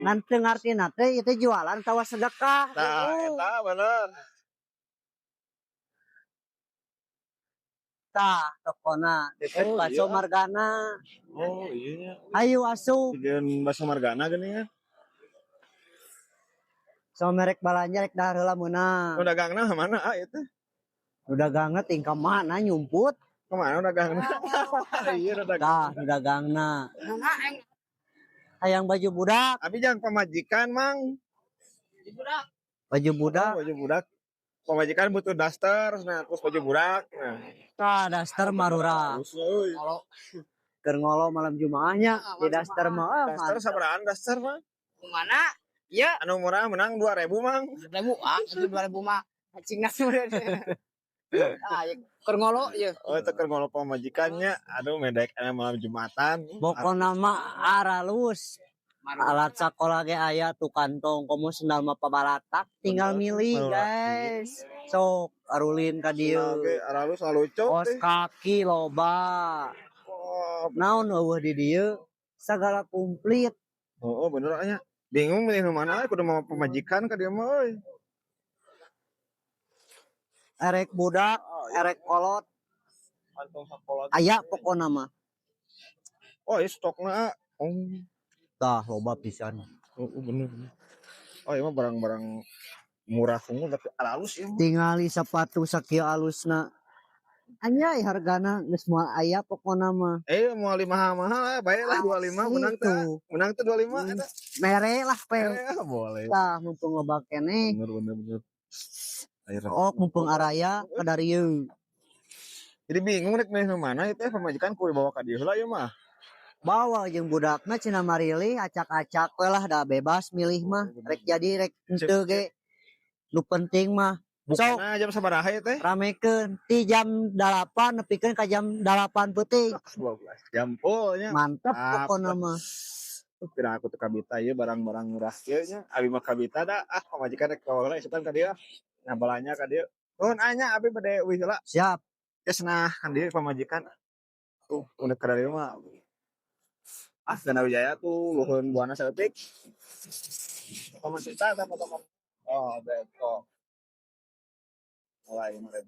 Ngan teu ngartina teh ieu teh jualan atawa sedekah. Nah, Heeh. eta bener. Tah, tokona deket Oh, Bakso iya. Margana. Oh, iya nya. Ayo asup. Dijieun bakso Margana geuning ya. So merek balanja rek dahar heula meunang. Nu dagangna mana ah ieu teh? Nu dagangna ting ka mana nyumput? Kemana nu dagangna? Iya, nu dagang. Tah, nu dagangna. Hayang baju budak, Abi jang pamajikan, Mang. Baju budak. Oh, baju budak. Pamajikan butuh daster, nah terus baju budak. Nah, Tah, daster marurah. Terus euy. Keur ngolo malam Jumaahnya di daster mah ah, Daster mantap. Sabarahan daster mah? Mana? Iya. Anu murah menang 2000, Mang. 2000 ah, itu 2000 mah. Cing Ah, ya, keur ngolo ya. Oh, itu keur ngolo pamajikannya. Aduh, medek aya malam Jumatan. Pokona mah aralus. Alat sekolah ge aya tuh kantong komo sendal mah pabalatak tinggal milih, guys. Sok arulin ka dieu. Oke, aralus lalucok Kos teh. kaki loba. Oh, Naon euweuh di dieu? Sagala komplit. oh, bener nya. Bingung milih nu mana kudu mau pamajikan ka dieu mah euy. Erek budak, erek kolot, Kantong sakola. Aya pokona mah. Oh, ieu stokna. Oh, Tah, loba pisan. oh, bener, bener. Oh, ieu mah barang-barang murah unggul tapi alus ieu mah. Tingali sepatu sakieu alusna. Anjay, hargana geus moal aya pokona mah. Eh, mau lima mahal eh, bae lah 25 menang teh. Itu. Menang teh 25 eta. Mere lah pe. Eh, boleh. Tah, mumpung loba keneh. Bener bener bener. Ayo. Oh, mumpung araya ka darieu. Jadi bingung rek milih nu mana itu pamajikan kudu bawa ka dieu heula ieu mah. Bawa jeung budakna cenah marilih acak-acak we lah, da bebas milih mah. Rek jadi rek henteu ge. Nu penting mah sok. Bukana jam sabaraha ieu teh? Ramekeun ti jam 8 nepikeun ka jam 8 peuting. 12 jam full nya. Mantep Mantap. pokona mah. Kira aku tuh kabita ieu barang-barang murah kieu nya. Abi mah kabita da ah pamajikan rek bawa heula isukan ka dieu. Nah, balanya ka dieu. Nuhun anya, abi bade uih heula. Siap. Geus nah kan dieu pamajikan. Tuh, udah ka dieu mah. Ah, Gana Wijaya tuh luhun buana saeutik. Komunitas apa toko? Oh, betul. Mulai mulai.